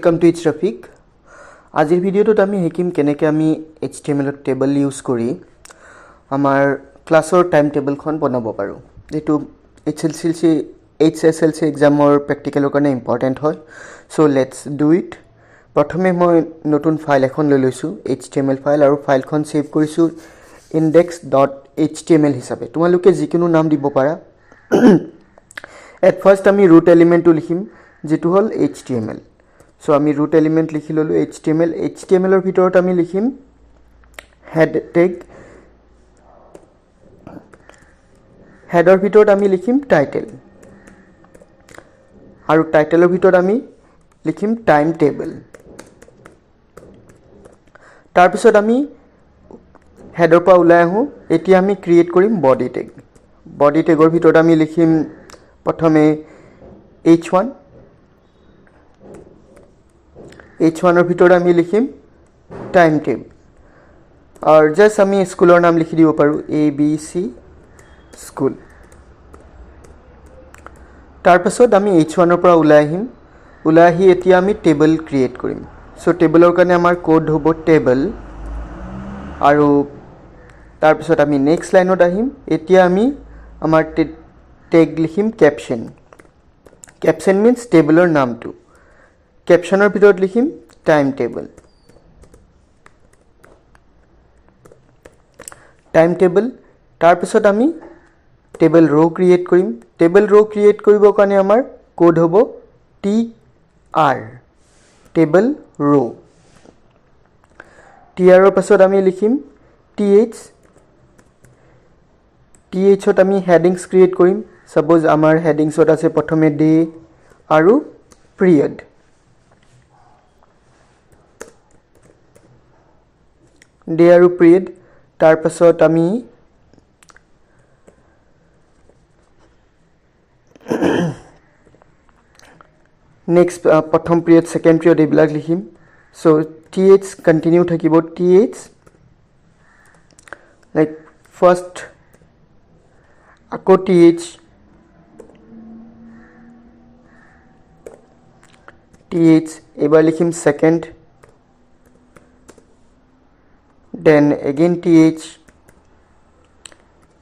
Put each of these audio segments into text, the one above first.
Welcome to it's Rafiq. আজিৰ ভিডিঅ'টোত আমি শিকিম কেনেকৈ আমি এইচ টি এম এলত টেবল ইউজ কৰি আমাৰ ক্লাছৰ টাইম টেবুলখন বনাব পাৰোঁ। এইটো এইচ এছ এল চি এক্সামৰ প্ৰেক্টিকেলৰ কাৰণে ইম্পৰ্টেণ্ট হয়। So let's do it. প্ৰথমে মই নতুন ফাইল এখন লৈ লৈছোঁ, H T M L file, আৰু ফাইলখন ছেভ কৰিছোঁ index.html হিচাপে। তোমালোকে যিকোনো নাম দিব পাৰা। এট ফাৰ্ষ্ট আমি ৰুট এলিমেণ্টটো লিখিম, যিটো হ'ল H T M L. So' আমি ৰুট এলিমেণ্ট লিখি ল'লোঁ H T M L. H T M এলৰ ভিতৰত আমি লিখিম হেড টেগ। হেডৰ ভিতৰত আমি লিখিম টাইটেল আৰু টাইটেলৰ ভিতৰত আমি লিখিম টাইম টেবল। তাৰপিছত আমি হেডৰ পৰা ওলাই আহোঁ। এতিয়া আমি ক্ৰিয়েট কৰিম বডি টেগ। বডি টেগৰ ভিতৰত আমি লিখিম প্ৰথমে এইচ ওৱান। এইচ ওৱানৰ ভিতৰত আমি লিখিম টাইম টেবল আৰু জাষ্ট আমি স্কুলৰ নাম লিখি দিব পাৰোঁ, এ বি চি স্কুল। তাৰপাছত আমি এইচ ওৱানৰ পৰা ওলাই আহিম। ওলাই আহি এতিয়া আমি টেবল ক্ৰিয়েট কৰিম। চ' টেবলৰ কাৰণে আমাৰ ক'ড হ'ব টেবল আৰু তাৰপিছত আমি নেক্সট লাইনত আহিম। এতিয়া আমি আমাৰ টেগ লিখিম কেপশ্যন। কেপশ্যন মিনছ টেবলৰ নামটো। কেপশ্যনৰ ভিতৰত লিখিম টাইম টেবল। টাইম টেবল, তাৰপিছত আমি টেবল ৰ' ক্ৰিয়েট কৰিম। টেবল ৰ' ক্ৰিয়েট কৰিবৰ কাৰণে আমাৰ ক'ড হ'ব টি আৰ, টেবল ৰ'। টি আৰৰ পাছত আমি লিখিম টি এইচ। টি এইচত আমি হেডিংছ ক্ৰিয়েট কৰিম। ছাপ'জ আমাৰ হেডিংছত আছে প্ৰথমে ডে আৰু পিৰিয়ড। ডে আৰু পিৰিয়ড। তাৰপাছত আমি নেক্সট প্ৰথম পিৰিয়ড, ছেকেণ্ড পিৰিয়ড এইবিলাক লিখিম। চ' টি এইচ কণ্টিনিউ থাকিব। টি এইচ লাইক ফাৰ্ষ্ট, আকৌ টি এইচ, টি এইচ, এইবাৰ লিখিম second, then again T H,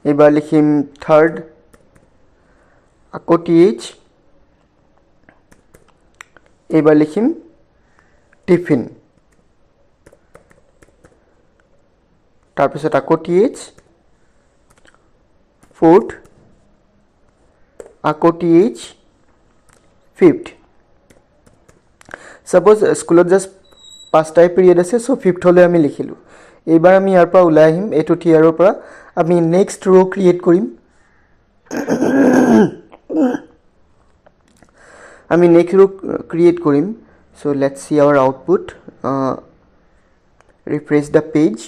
এইবাৰ লিখিম থাৰ্ড, আকৌ টি এইচ, এইবাৰ লিখিম টিফিন, তাৰপিছত আকৌ টি এইচ, ফ'ৰ্থ, আকৌ টি এইচ, ফিফ্থ। ছাপ'জ স্কুলত জাষ্ট পাঁচটাই পিৰিয়ড আছে, চ' ফিফ্থলৈ আমি লিখিলোঁ। এইবাৰ আমি ইয়াৰ পৰা ওলাই আহিম। এইটো টি আৰৰ পৰা আমি নেক্সট ৰ' ক্ৰিয়েট কৰিম। আমি নেক্সট ৰ' ক্ৰিয়েট কৰিম। So let's see our output. Refresh the page.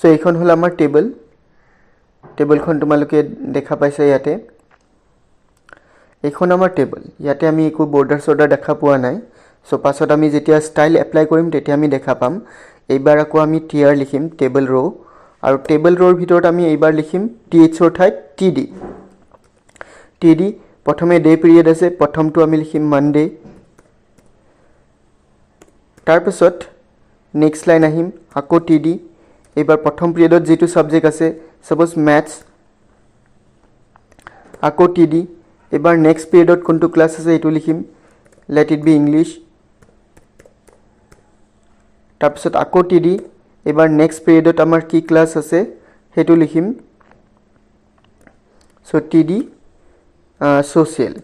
So এইখন হ'ল আমাৰ টেবল। টেবলখন তোমালোকে দেখা পাইছা ইয়াতে। এইখন আমাৰ টেবল। ইয়াতে আমি একো বৰ্ডাৰ চৰ্ডাৰ দেখা পোৱা নাই। চ' পাছত আমি যেতিয়া ষ্টাইল এপ্লাই কৰিম, তেতিয়া আমি দেখা পাম। এইবাৰ আকৌ আমি টি আৰ লিখিম, টেবল ৰ', আৰু টেবল ৰ'ৰ ভিতৰত আমি এইবাৰ লিখিম টি এইচৰ ঠাইত টি ডি। টি ডি, প্ৰথমে ডে পিৰিয়ড আছে, প্ৰথমটো আমি লিখিম মানডে। তাৰপিছত নেক্সট লাইন আহিম, আকৌ টি ডি। এইবাৰ প্ৰথম পিৰিয়ডত যিটো ছাবজেক্ট আছে, ছাপ'জ মেথছ, আকৌ টি ডি। এইবাৰ নেক্সট পিৰিয়ডত কোনটো ক্লাছ আছে এইটো লিখিম, let it be English. তাৰপিছত আকৌ টি ডি। এইবাৰ নেক্সট পিৰিয়ডত আমাৰ কি ক্লাছ আছে সেইটো লিখিম। চ' টি ডি ছ'চিয়েল।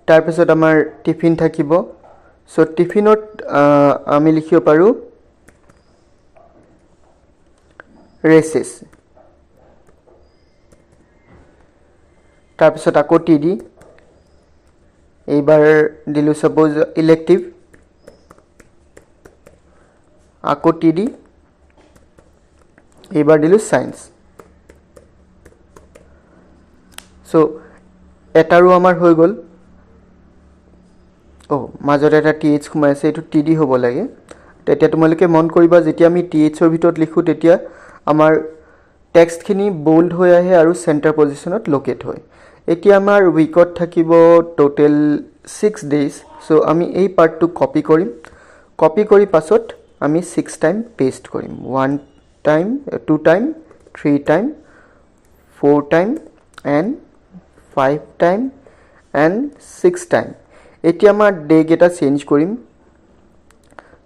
তাৰপিছত আমাৰ টিফিন থাকিব। চ' টিফিনত আমি লিখিব পাৰোঁ ৰেচেছ। তাৰপিছত আকৌ টি ডি। এইবাৰ দিলোঁ ছাপ'জ ইলেক্টিভ, আকৌ টি ডি, এইবাৰ দিলোঁ ছায়েন্স। চ' এটাৰো আমাৰ হৈ গ'ল। অ', মাজত এটা টি এইচ সোমাই আছে, এইটো টি ডি হ'ব লাগে। তেতিয়া তোমালোকে মন কৰিবা, যেতিয়া আমি টি এইচৰ ভিতৰত লিখোঁ, তেতিয়া আমাৰ টেক্সটখিনি বল্ড হৈ আহে আৰু চেণ্টাৰ পজিশ্যনত লোকেট হয়। এতিয়া আমাৰ উইকত থাকিব টোটেল 6 ডেইজ। চ' আমি এই পাৰ্টটো কপি কৰিম, কপি কৰি পাছত আমি 6 টাইম পেষ্ট কৰিম, 1 time, 2 time, 3 time, 4 time and 5 time and 6 time. এতিয়া আমাৰ ডে'কেইটা চেঞ্জ কৰিম।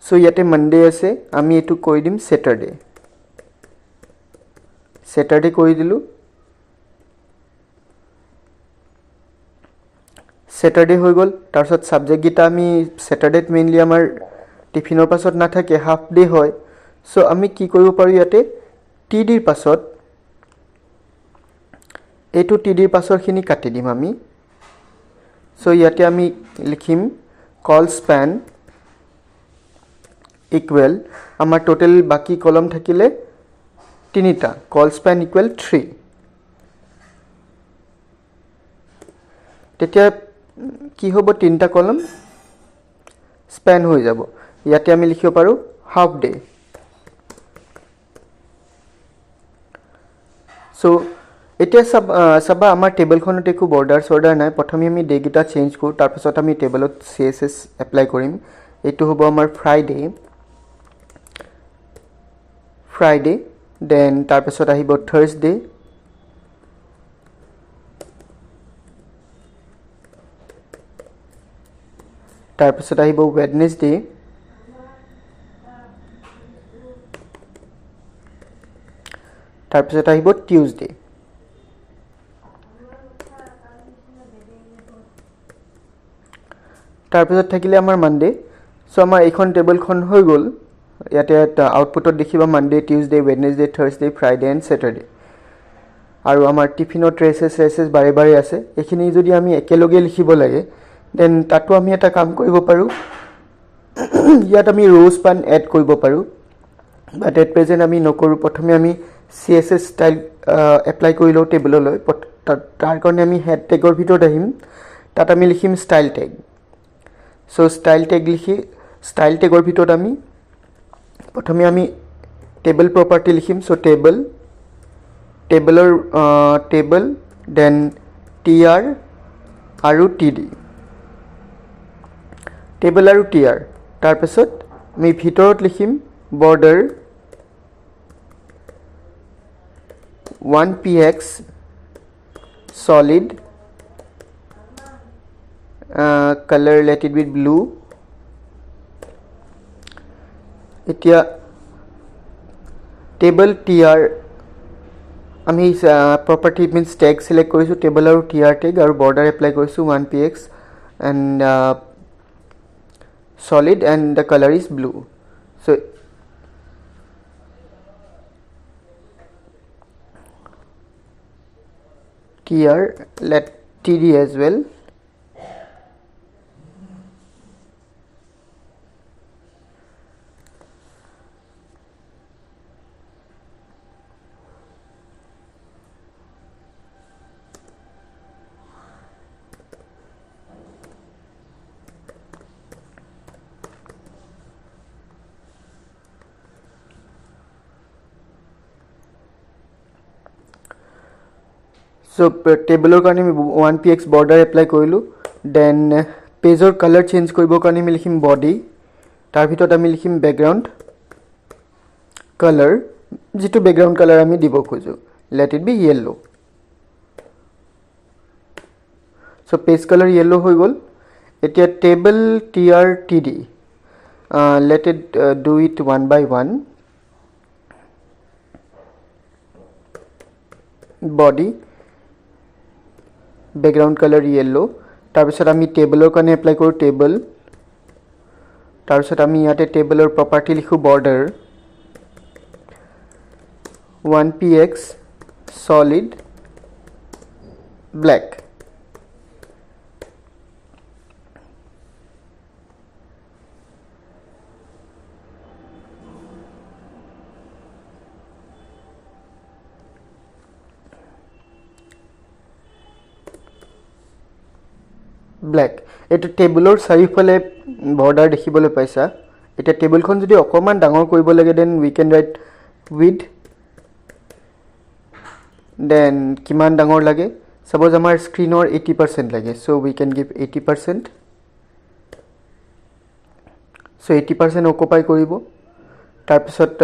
চ' ইয়াতে মানডে আছে, আমি এইটো কৰি দিম ছেটাৰডে, ছেটাৰডে কৰি দিলোঁ, ছেটাৰডে হৈ গ'ল। তাৰপিছত ছাবজেক্টকেইটা আমি ছেটাৰডেত মেইনলি আমাৰ টিফিনৰ পাছত নাথাকে, হাফ ডে হয়। চ' আমি কি কৰিব পাৰোঁ, ইয়াতে টি ডিৰ পাছত এইটো টি ডিৰ পাছৰখিনি কাটি দিম আমি। চ' ইয়াতে আমি লিখিম কল স্পেন ইকুৱেল, আমাৰ টোটেল বাকী কলম থাকিলে তিনিটা, কল স্পেন ইকুৱেল 3। তেতিয়া কি হ'ব, তিনিটা কলম স্পেন হৈ যাব। ইয়াতে আমি লিখিব পাৰোঁ হাফ ডে। চ' এতিয়া চাবা আমাৰ টেবুলখনত একো বৰ্ডাৰ চৰ্ডাৰ নাই। প্ৰথমে আমি ডে'কেইটা চেঞ্জ কৰোঁ, তাৰপাছত আমি টেবুলত চি এছ এছ এপ্লাই কৰিম। এইটো হ'ব আমাৰ ফ্ৰাইডে, ফ্ৰাইডে, then তাৰপাছত আহিব থাৰ্ছডে, তাৰপিছত আহিব ৱেডনেছডে, তাৰপিছত আহিব টিউজডে। তাৰপিছত থাকিলে আমাৰ মানডে। চ' আমাৰ এইখন টেবুলখন হৈ গ'ল। ইয়াতে আউটপুটত দেখিবা Monday, Tuesday, Wednesday, Thursday, Friday and Saturday. আৰু আমাৰ টিফিনৰ ট্ৰেচেছ ৰেচেছ বাৰে বাৰে আছে। এইখিনি যদি আমি একেলগে লিখিব লাগে, then তাতো আমি এটা কাম কৰিব পাৰোঁ, ইয়াত আমি ৰ' স্পান এড কৰিব পাৰোঁ, বাট এট প্ৰেজেণ্ট আমি নকৰোঁ। প্ৰথমে আমি C S S style apply কৰি লওঁ টেবুললৈ। তাৰ কাৰণে আমি হেড টেগৰ ভিতৰত আহিম, তাত আমি লিখিম style tag. So style tag লিখি ষ্টাইল টেগৰ ভিতৰত আমি প্ৰথমে আমি টেবুল প্ৰপাৰ্টি লিখিম। চ' টেবুল, টেবুলৰ টেবুল, then T R আৰু টি ডি, টেবুল আৰু টি আৰ। তাৰপিছত আমি ভিতৰত লিখিম border one P X solid, colour let it be blue. এতিয়া টেবল টি আৰ আমি প্ৰপাৰ্টি মিনছ টেগ চিলেক্ট কৰিছোঁ, টেবল আৰু টি আৰ টেগ আৰু বৰ্ডাৰ এপ্লাই কৰিছোঁ one P X and solid and the colour is blue. So T R let T D as well. So টেবুলৰ কাৰণে আমি one P X border apply কৰিলোঁ। Then পেজৰ colour change কৰিবৰ কাৰণে আমি লিখিম বডি, তাৰ ভিতৰত আমি লিখিম বেকগ্ৰাউণ্ড কালাৰ, যিটো বেকগ্ৰাউণ্ড কালাৰ আমি দিব খোজোঁ, let it be yellow. So page colour yellow হৈ গ'ল। এতিয়া table T R T D, let it do it one by one. Body background colour yellow, তাৰপিছত আমি টেবুলৰ কাৰণে এপ্লাই কৰোঁ টেবুল, তাৰপিছত আমি ইয়াতে টেবুলৰ প্ৰপাৰ্টি লিখোঁ border one P X solid black. Black. এইটো টেবুলৰ চাৰিওফালে বৰ্ডাৰ দেখিবলৈ পাইছা। এতিয়া টেবুলখন যদি অকণমান ডাঙৰ কৰিব লাগে, then we can write width Then কিমান ডাঙৰ লাগে, ছাপ'জ আমাৰ স্ক্ৰীণৰ 80% লাগে, so we can give 80%। So 80% occupy কৰিব। তাৰপিছত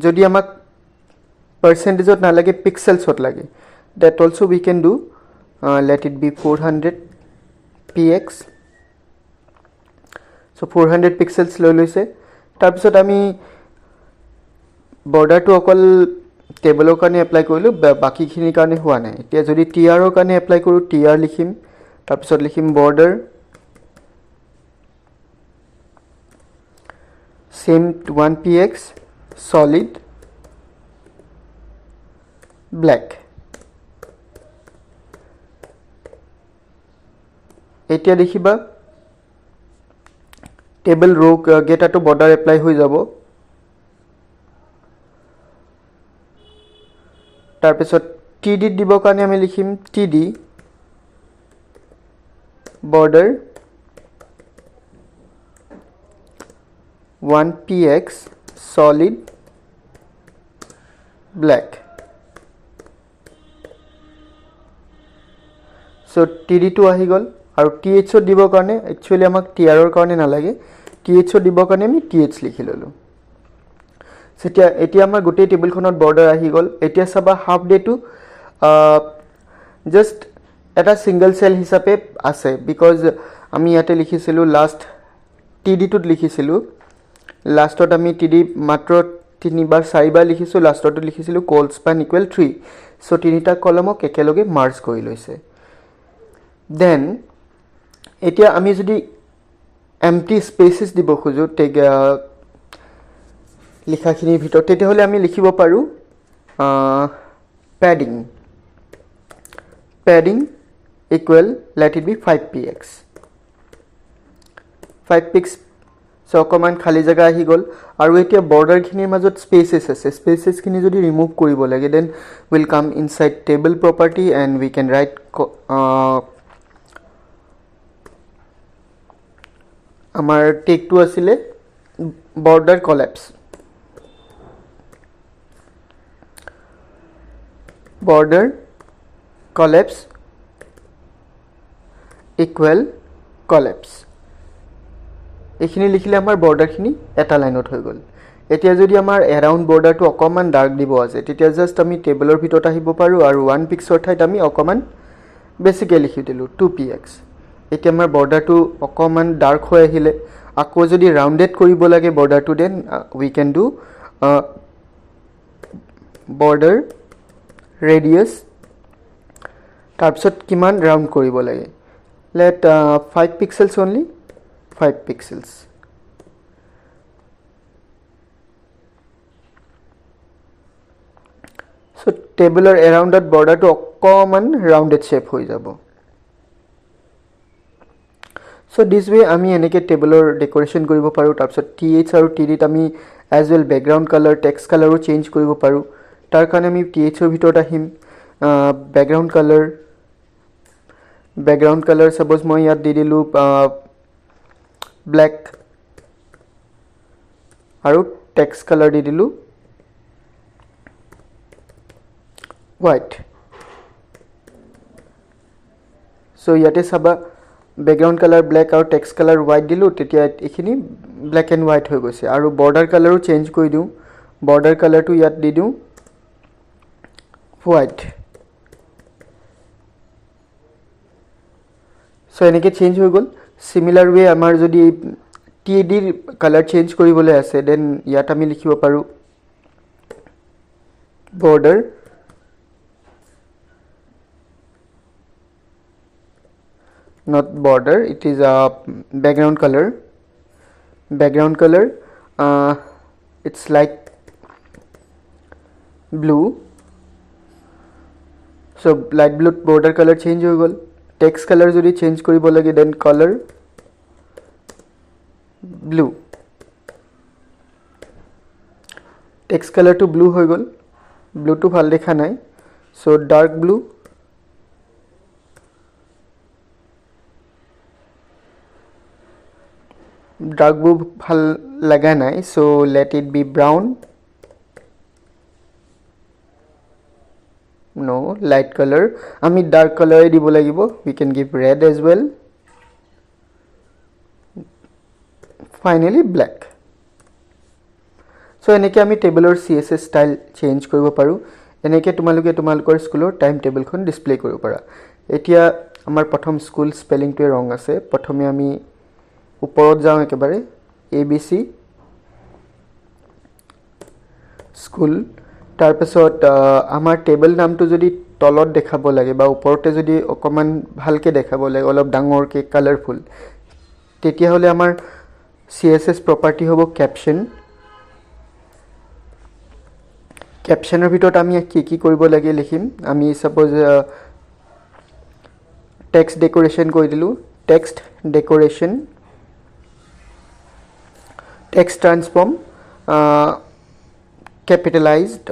যদি আমাক পাৰ্চেণ্টেজত নালাগে, পিক্সেলছত লাগে, that also we can do. Let it be 400 px। So 400 pixels লৈ লৈছে। তাৰপিছত আমি বৰ্ডাৰটো অকল টেবলৰ কাৰণে এপ্লাই কৰিলোঁ, বাকীখিনিৰ কাৰণে হোৱা নাই। এতিয়া যদি টি আৰৰ কাৰণে এপ্লাই কৰোঁ, টি আৰ লিখিম, তাৰপিছত লিখিম border same 1 px solid black। এতিয়া দেখিবা টেবল ৰ' কেইটাতো বৰ্ডাৰ এপ্লাই হৈ যাব। তাৰপিছত টি ডিত দিবৰ কাৰণে আমি লিখিম T D border 1 px solid black। So T ডিটো আহি গ'ল। আৰু টি এইচত দিবৰ কাৰণে একচুৱেলি আমাক টি আৰৰ কাৰণে নালাগে, টি এইচত দিবৰ কাৰণে আমি টি এইচ লিখি ল'লোঁ। এতিয়া আমাৰ গোটেই টেবুলখনত বৰ্ডাৰ আহি গ'ল। এতিয়া চাবা হাফ ডেটো জাষ্ট এটা ছিংগল চেল হিচাপে আছে, because আমি ইয়াতে লিখিছিলোঁ লাষ্ট টি ডিটোত লিখিছিলোঁ, লাষ্টত আমি টি ডি মাত্ৰ তিনিবাৰ চাৰিবাৰ লিখিছোঁ, লাষ্টতো লিখিছিলোঁ কল স্পান ইকুৱেল 3। চ' তিনিটা কলমক একেলগে মাৰ্জ কৰি লৈছে। Then এতিয়া আমি যদি এম্পটি স্পেচেছ দিব খোজোঁ লিখাখিনিৰ ভিতৰত, তেতিয়াহ'লে আমি লিখিব পাৰোঁ padding, padding equal let it be 5 px, 5 px। So অকণমান খালী জেগা আহি গ'ল। আৰু এতিয়া বৰ্ডাৰখিনিৰ মাজত স্পেচেছ আছে, স্পেচেছখিনি যদি ৰিমুভ কৰিব লাগে, then will come inside table property and we can write আমাৰ টেগটো আছিলে border collapse, border collapse equal collapse। এইখিনি লিখিলে আমাৰ বৰ্ডাৰখিনি এটা লাইনত হৈ গ'ল। এতিয়া যদি আমাৰ এৰাউণ্ড বৰ্ডাৰটো অকণমান ডাৰ্ক দিব আছে, তেতিয়া জাষ্ট আমি টেবলৰ ভিতৰত আহিব পাৰোঁ আৰু 1 পিক্সৰ ঠাইত আমি অকণমান বেছিকৈ লিখি দিলোঁ 2 px। এতিয়া আমাৰ বৰ্ডাৰটো অকণমান ডাৰ্ক হৈ আহিলে। আকৌ যদি ৰাউণ্ডেড কৰিব লাগে বৰ্ডাৰটো, then we can do border radius, তাৰপিছত কিমান ৰাউণ্ড কৰিব লাগে, let 5 pixels only, 5 pixels। So টেবুলৰ এৰাউণ্ডত বৰ্ডাৰটো অকণমান ৰাউণ্ডেড শ্বেপ হৈ যাব। চ' দিছ ৱে আমি এনেকৈ টেবুলৰ ডেক'ৰেশ্যন কৰিব পাৰোঁ। তাৰপিছত টি এইচ আৰু টি ডিত আমি as well background colour, text কালাৰো চেঞ্জ কৰিব পাৰোঁ। তাৰ কাৰণে আমি টি এইচৰ ভিতৰত আহিম, background colour, background colour suppose মই ইয়াত দি দিলোঁ ব্লেক আৰু টেক্সট কালাৰ দি দিলোঁ হোৱাইট। চ' ইয়াতে চাবা বেকগ্ৰাউণ্ড কালাৰ ব্লেক আৰু টেক্সট কালাৰ হোৱাইট দিলোঁ, তেতিয়া এইখিনি ব্লেক এণ্ড হোৱাইট হৈ গৈছে। আৰু বৰ্ডাৰ কালাৰো চেঞ্জ কৰি দিওঁ, বৰ্ডাৰ কালাৰটো ইয়াত দি দিওঁ হোৱাইট। চ' এনেকৈ চেঞ্জ হৈ গ'ল। চিমিলাৰ ৱে আমাৰ যদি টি ডিৰ কালাৰ চেঞ্জ কৰিবলৈ আছে, then ইয়াত আমি লিখিব পাৰোঁ border not border, it is a background color, background color, it's like blue। So light blue border color change হৈ গ'ল। টেক্সট কালাৰ যদি চেঞ্জ কৰিব লাগে, then colour blue, text কালাৰটো ব্লু হৈ গ'ল। ব্লুটো ভাল দেখা নাই, so' dark blue. Dark blue ভাল লগা নাই, so let it be brown। No' light colour, আমি ডাৰ্ক কালাৰে দিব লাগিব। We can give red as well, finally black. So' এনেকৈ আমি টেবুলৰ C S S style change কৰিব পাৰোঁ। এনেকৈ তোমালোকে তোমালোকৰ স্কুলৰ টাইম টেবুলখন ডিছপ্লে কৰিব পাৰা। এতিয়া আমাৰ প্ৰথম স্কুল স্পেলিংটোৱে ৰং আছে। প্ৰথমে আমি ওপৰত যাওঁ একেবাৰে, এ বি চি স্কুল। তাৰপিছত আমাৰ টেবুল নামটো যদি তলত দেখাব লাগে বা ওপৰতে যদি অকণমান ভালকৈ দেখাব লাগে, অলপ ডাঙৰকৈ কালাৰফুল, তেতিয়াহ'লে আমাৰ চি এছ এছ প্ৰপাৰ্টি হ'ব কেপশ্যন। কেপশ্যনৰ ভিতৰত আমি কি কি কৰিব লাগে লিখিম। আমি ছাপ'জ টেক্সট ডেক'ৰেশ্যন কৰি দিলোঁ, text decoration, text transform capitalized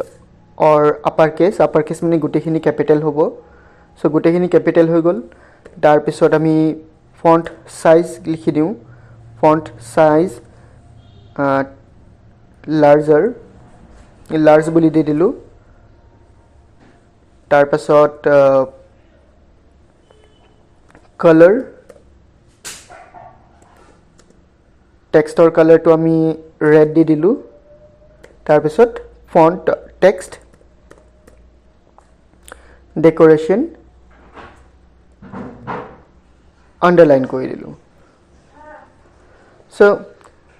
or upper case. Upper case মানে গোটেইখিনি কেপিটেল হ'ব। চ' গোটেইখিনি কেপিটেল হৈ গ'ল। তাৰপিছত আমি ফণ্ট চাইজ লিখি দিওঁ, ফণ্ট চাইজ লাৰ্জাৰ, লাৰ্জ বুলি দি দিলোঁ। তাৰপাছত কালাৰ, টেক্সটৰ কালাৰটো আমি ৰেড দি দিলোঁ। তাৰপিছত ফণ্ট টেক্সট ডেক'ৰেশ্যন আণ্ডাৰলাইন কৰি দিলোঁ। চ'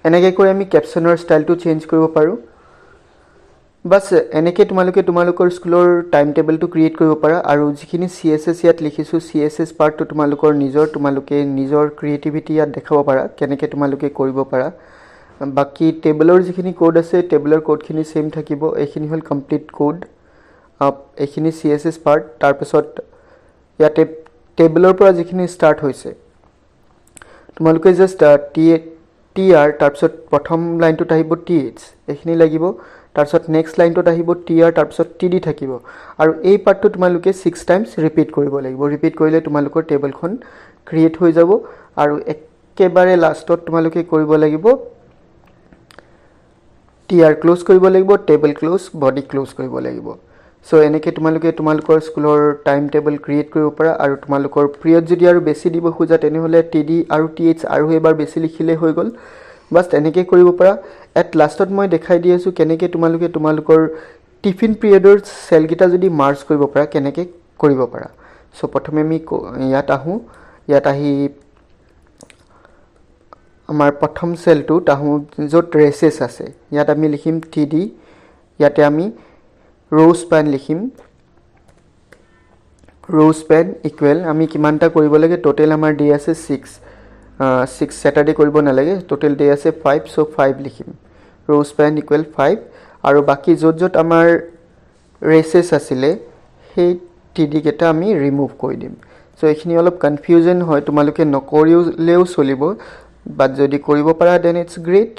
এনেকৈ কৰি আমি কেপশ্যনৰ ষ্টাইলটো চেঞ্জ কৰিব পাৰোঁ। বাছ এনেকৈ তোমালোকে তোমালোকৰ স্কুলৰ টাইম টেবুলটো ক্ৰিয়েট কৰিব পাৰা। আৰু যিখিনি চি এছ এছ ইয়াত লিখিছোঁ, চি এছ এছ পাৰ্টটো তোমালোকৰ নিজৰ, তোমালোকে নিজৰ ক্ৰিয়েটিভিটি ইয়াত দেখাব পাৰা, কেনেকৈ তোমালোকে কৰিব পাৰা। বাকী টেবুলৰ যিখিনি ক'ড আছে, টেবুলৰ ক'ডখিনি ছেইম থাকিব। এইখিনি হ'ল কমপ্লিট ক'ড, এইখিনি চি এছ এছ পাৰ্ট। তাৰপিছত ইয়াতে টেবুলৰ পৰা যিখিনি ষ্টাৰ্ট হৈছে, তোমালোকে জাষ্ট টি আৰ, তাৰপিছত প্ৰথম লাইনটোত আহিব টি এইচ, এইখিনি লাগিব। তাৰপিছত নেক্সট লাইনটোত আহিব টি আৰ, তাৰপিছত টি ডি থাকিব। আৰু এই পাৰ্টটো তোমালোকে 6 টাইমছ ৰিপিট কৰিব লাগিব। ৰিপিট কৰিলে তোমালোকৰ টেবুলখন ক্ৰিয়েট হৈ যাব। আৰু একেবাৰে লাষ্টত তোমালোকে কৰিব লাগিব টি আৰ ক্ল'জ কৰিব লাগিব, টেবুল ক্ল'জ, বডি ক্ল'জ কৰিব লাগিব। চ' এনেকৈ তোমালোকে তোমালোকৰ স্কুলৰ টাইম টেবুল ক্ৰিয়েট কৰিব পাৰা। আৰু তোমালোকৰ পিৰিয়ড যদি আৰু বেছি দিব খোজা, তেনেহ'লে টি ডি আৰু টি এইচ আৰু এবাৰ বেছি লিখিলে হৈ গ'ল। বাছ তেনেকৈ কৰিব পাৰা। এট লাষ্টত মই দেখাই দি আছোঁ কেনেকৈ তোমালোকে তোমালোকৰ টিফিন পিৰিয়ডৰ চেলকেইটা যদি মাৰ্জ কৰিব পাৰা, কেনেকৈ কৰিব পাৰা। চ' প্ৰথমে আমি ইয়াত আহোঁ। ইয়াত আহি আমাৰ প্ৰথম চেলটোত আহোঁ য'ত ৰেচেছ আছে। ইয়াত আমি লিখিম টি ডি, ইয়াতে আমি ৰ' স্পেন লিখিম। ৰ' স্পেন ইকুৱেল আমি কিমানটা কৰিব লাগে, টোটেল আমাৰ ডে আছে 6, 6 ছেটাৰডে কৰিব নালাগে, টোটেল ডে আছে 5, চ' 5 লিখিম। ৰ' স্পেন ইকুৱেল 5। আৰু বাকী য'ত য'ত আমাৰ ৰেচেছ আছিলে সেই টি ডিকেইটা আমি ৰিমুভ কৰি দিম। চ' এইখিনি অলপ কনফিউজন হয়, তোমালোকে নকৰিলেও চলিব, বাট যদি কৰিব পাৰা then it's great.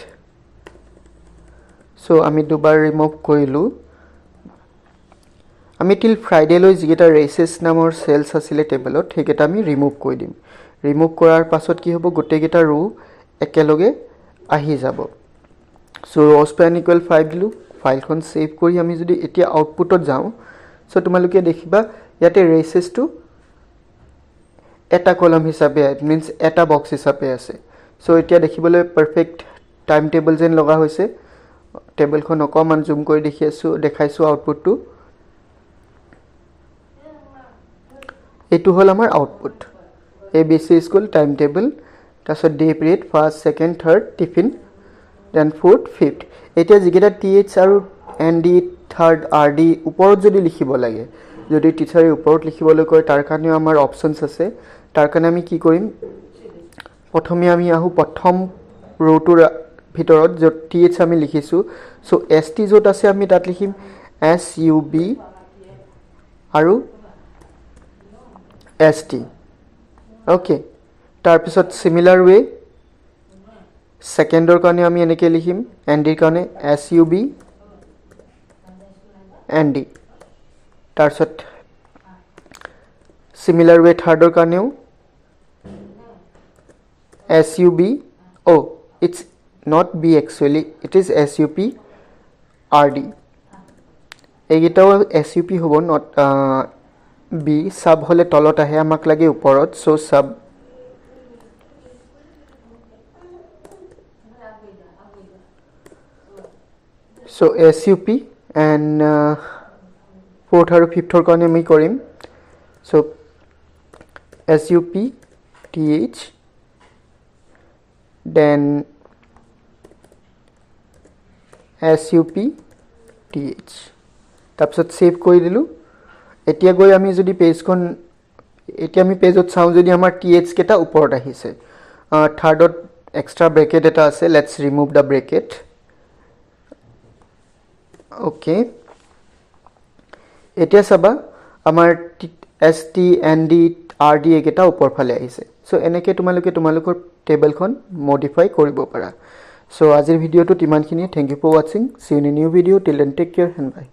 চ' আমি দুবাৰ ৰিমুভ কৰিলোঁ। আমি টিল ফ্ৰাইডেলৈ যিকেইটা ৰেচেছ নামৰ চেলছ আছিলে টেবুলত, সেইকেইটা আমি ৰিমুভ কৰি দিম। ৰিমুভ কৰাৰ পাছত কি হ'ব, গোটেইকেইটা ৰ' একেলগে আহি যাব। চ' ৰ' স্পেন ইকুৱেল 5 দিলোঁ। ফাইলখন ছেভ কৰি আমি যদি এতিয়া আউটপুটত যাওঁ, চ' তোমালোকে দেখিবা ইয়াতে ৰেচেছটো এটা কলম হিচাপে, মিনছ এটা বক্স হিচাপে আছে। চ' এতিয়া দেখিবলৈ পাৰফেক্ট টাইম টেবুল যেন লগা হৈছে। টেবুলখন অকণমান জুম কৰি দেখি আছোঁ, দেখাইছোঁ আউটপুটটো। এইটো হ'ল আমাৰ output, A B C school time table. তাৰপিছত day period first, second, third, tiffin, then fourth, fifth. এতিয়া যিকেইটা টি এইচ আৰু N D, third, R D ওপৰত যদি লিখিব লাগে, যদি টিচাৰে ওপৰত লিখিবলৈ কয়, তাৰ কাৰণেও আমাৰ অপশ্যনছ আছে। তাৰ কাৰণে আমি কি কৰিম, প্ৰথমে আমি আহোঁ প্ৰথম ৰ'টোৰ ভিতৰত য'ত টি এইচ আমি লিখিছোঁ। চ' এছ টি য'ত আছে আমি তাত লিখিম এছ ইউ বি আৰু এছ টি। অ'কে, তাৰপিছত চিমিলাৰ ৱে ছেকেণ্ডৰ কাৰণে আমি এনেকৈ লিখিম, এন ডিৰ কাৰণে S U B N D. তাৰপিছত চিমিলাৰ ৱে থাৰ্ডৰ কাৰণেও S U B, oh' it's not B actually, it is S U P R D. এইকেইটাও এছ ইউ পি হ'ব, not be. চাব হ'লে তলত আহে, আমাক লাগে ওপৰত। So sub, so S U P and fourth আৰু ফিফ্থৰ কাৰণে আমি কৰিম। So S U P T H, then S U P T H, তাৰপিছত ছেভ কৰি দিলোঁ। এতিয়া গৈ আমি যদি পেজখন, এতিয়া আমি পেজত চাওঁ যদি, আমাৰ টি এইচ কেইটা ওপৰত আহিছে। থাৰ্ডত এক্সট্ৰা ব্ৰেকেট এটা আছে, let's remove the bracket. Okay, এতিয়া চাবা আমাৰ S T, N D, R D এইকেইটা ওপৰ ফালে আহিছে। চ' এনেকৈ তোমালোকে তোমালোকৰ টেবলখন মডিফাই কৰিব পাৰা। চ' আজিৰ ভিডিঅ'টোত ইমানখিনিয়ে। Thank you for watching. See in a new video. Till then, take care and bye.